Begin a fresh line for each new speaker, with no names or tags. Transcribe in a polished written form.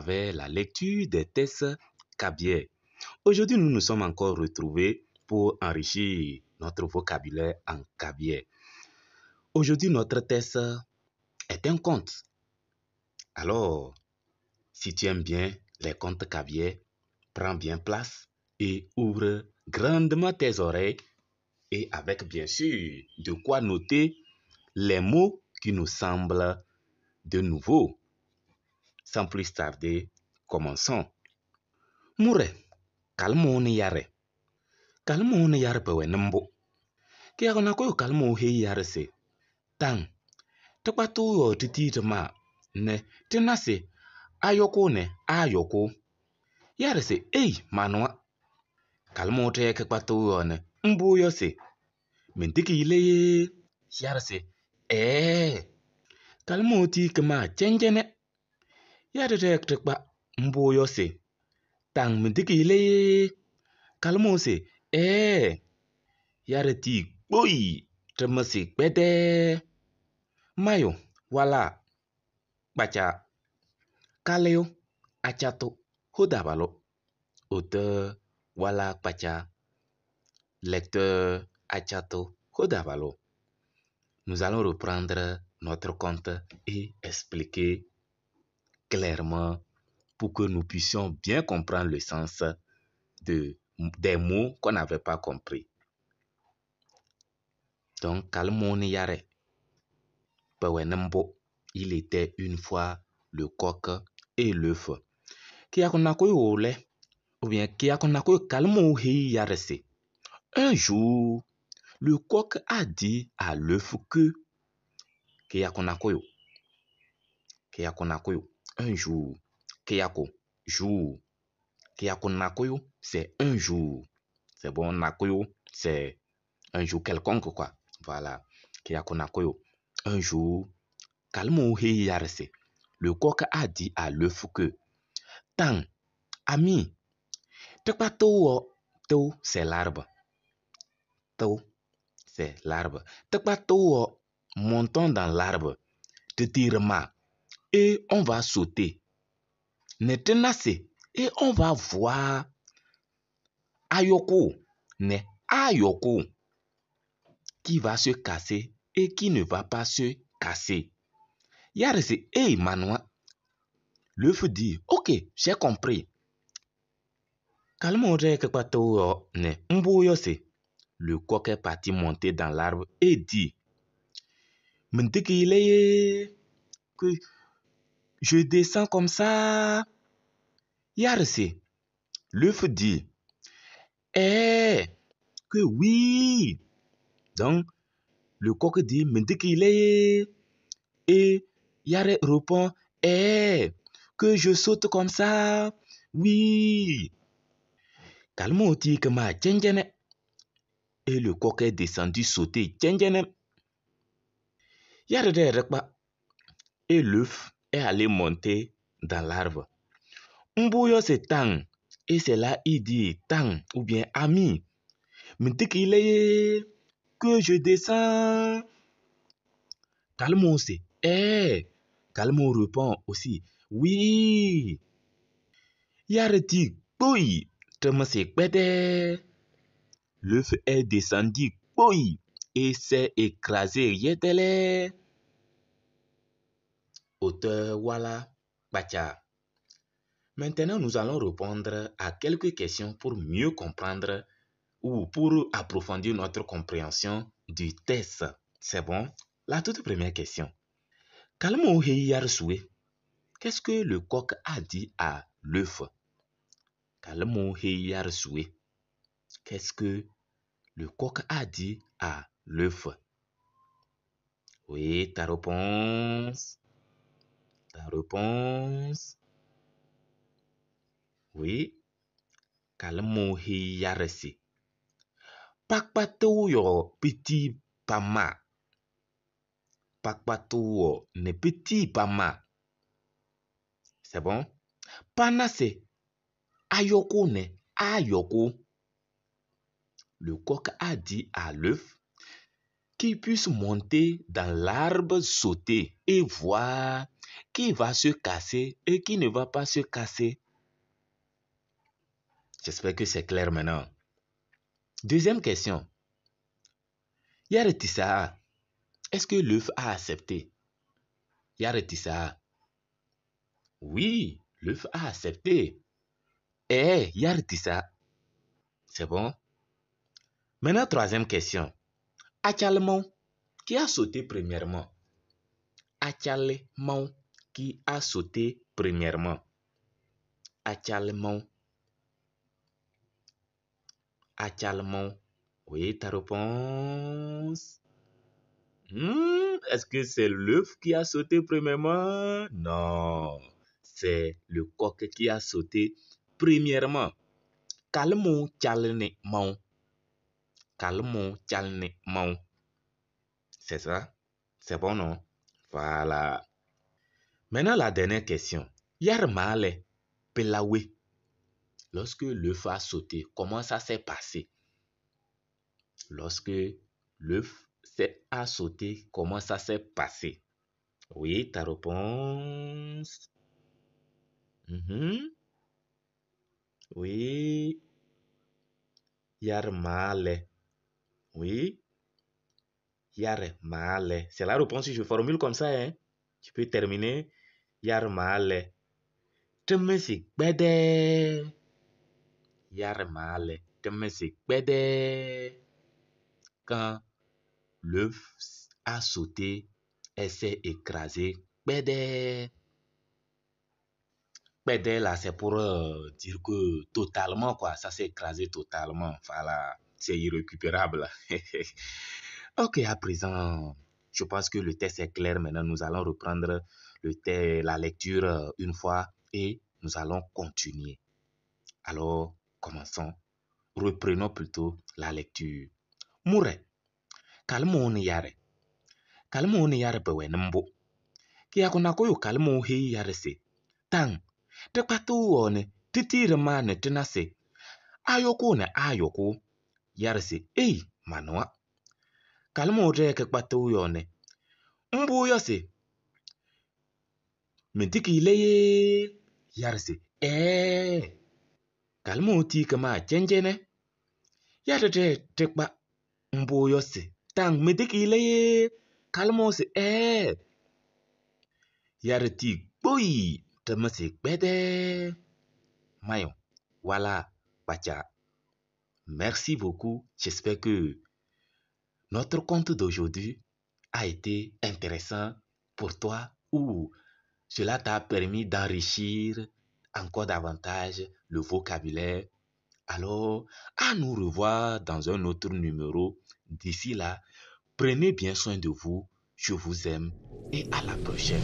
travers la lecture des textes kabyè. Aujourd'hui, nous nous sommes encore retrouvés pour enrichir notre vocabulaire en kabyè. Aujourd'hui, notre texte est un conte. Alors, si tu aimes bien les contes kabyè, prends bien place et ouvre grandement tes oreilles et avec bien sûr de quoi noter les mots qui nous semblent de nouveau. Sans plus tarder, commençons. Mure, kalmo ne yare. Kalmo ne yare pewe nembo. Kiakona koyo kalmo he yare se. Tang, tekpato yo titi ma ne tenase ayoko ne ayoko. Yare se, ei manwa. Kalmo te kpato yo ne mbo yo se. Mentiki ile yare se, ee. Kalmo ti kema chenjene. Yare te tekpa mbo yo se. Tang mentiki ile kalmo se, ee. Yare ti kpoi temasi gbede. Mayo wala kpacha. Kaleo achato hodabalo. Auteur wala kpacha. Lecteur Achato Hodabalo. Nous allons reprendre notre conte et expliquer clairement pour que nous puissions bien comprendre le sens des mots qu'on n'avait pas compris. Donc, Kalmone Yare, Pewenembo, il était une fois le coq et l'œuf. Kiakonakoyo ou bien Kiakonakoyo Kalmo Yarese. Un jour, le coq a dit à l'œuf que Kiakonakoyo, Kiakonakoyo, un jour, Kiako, jour, Kiakonakoyo, c'est un jour. C'est bon, Nakoyo, c'est un jour quelconque, quoi. Voilà, Kiakonakoyo, un jour, Kalmo Yarese. Le coq a dit à l'œuf que, Tang, ami, Tekpato, to, c'est l'arbre. To, c'est l'arbre. Tekpato, montons dans l'arbre, te tirema, et on va sauter. Ne tenase, et on va voir Ayoko, ne Ayoko, qui va se casser et qui ne va pas se casser. Yare se, hey Manoa. L'œuf dit, ok, j'ai compris. Kalmo ne mboyo se. Le coq est parti monter dans l'arbre et dit, Mendikile, que je descends comme ça. Yare se. L'œuf dit, eh, que oui. Donc, le coq dit, Mendikile. Et Yare répond, eh, que je saute comme ça. Oui. Kalmo dit que ma tchendjene. Et le coq est descendu sauter tchendjene. Yare de rekpa. Et l'œuf est allé monter dans l'arbre. Mboyo se tang. Et c'est là il dit tang ou bien ami. Mendikile, que je descends. Kalmo se, eh. Kalmo répond aussi, oui. Yare dit, boui, te gbede. L'œuf est descendu, boui, et s'est écrasé, yetele. Auteur Wala Kpacha. Maintenant, nous allons répondre à quelques questions pour mieux comprendre ou pour approfondir notre compréhension du texte. C'est bon? La toute première question. Kalmo Yarsoué. Qu'est-ce que le coq a dit à l'œuf? Kalmo Yarsoué. Qu'est-ce que le coq a dit à l'œuf? Oui, ta réponse. Ta réponse. Oui. Kalmo Yarse. Pakpato yo petit pama. Pakpato ne petit pama. C'est bon? Panase. Ayoko ne ayoko. Le coq a dit à l'œuf qu'il puisse monter dans l'arbre, sauter et voir Qui va se casser et qui ne va pas se casser. J'espère que c'est clair maintenant. Deuxième question. Yaretissa, est-ce que l'œuf a accepté? Yaretissa. Oui, l'œuf a accepté. Eh, Yaretissa. C'est bon? Maintenant, troisième question. Actuellement, qui a sauté premièrement? Actuellement, qui a sauté premièrement? Actuellement. Actuellement. Oui, ta réponse. Est-ce que c'est l'œuf qui a sauté premièrement? Non, c'est le coq qui a sauté premièrement. Kalmo tchalne mon. Kalmo tchalne mon. C'est ça? C'est bon, non? Voilà. Maintenant, la dernière question. Yarmale Pelawe. Lorsque l'œuf a sauté, comment ça s'est passé? Lorsque l'œuf a sauté, comment ça s'est passé? Oui, ta réponse. Oui. Yarmale. Oui. Yarmale. C'est la réponse, je formule comme ça, hein. Tu peux terminer. Yarmale. Temesi gbede. Yarmale. Temesi gbede. Quand l'œuf a sauté, elle s'est écrasée. Gbede. Gbede, là, c'est pour dire que totalement, quoi. Ça s'est écrasé totalement. Voilà. C'est irrécupérable. Ok, à présent, je pense que le test est clair. Maintenant, nous allons reprendre la lecture une fois et nous allons continuer. Alors, commençons. Reprenons plutôt la lecture. Mure, kalmo ni yare. Kalmo ni yare bewe nimbo. Kia kona koyo kalmo hei yare se. Tang, te kpatu wone, titire mane tina se. Ayoko ne ayoko. Yare se, ei, manoa. Kalmo re ke kpatu yone. Mbu yose. Mentiki leye. Yare se, ee. Kalmo ti kama chenjene. Yare te tekpa. Mbu yose. Tang mentiki leye. Kalmo se, ee. Yare ti boyi. Temese gbede. Mayon. Voilà, Bacha. Merci beaucoup. J'espère que notre conte d'aujourd'hui a été intéressant pour toi ou cela t'a permis d'enrichir encore davantage le vocabulaire. Alors, à nous revoir dans un autre numéro. D'ici là, prenez bien soin de vous. Je vous aime et à la prochaine.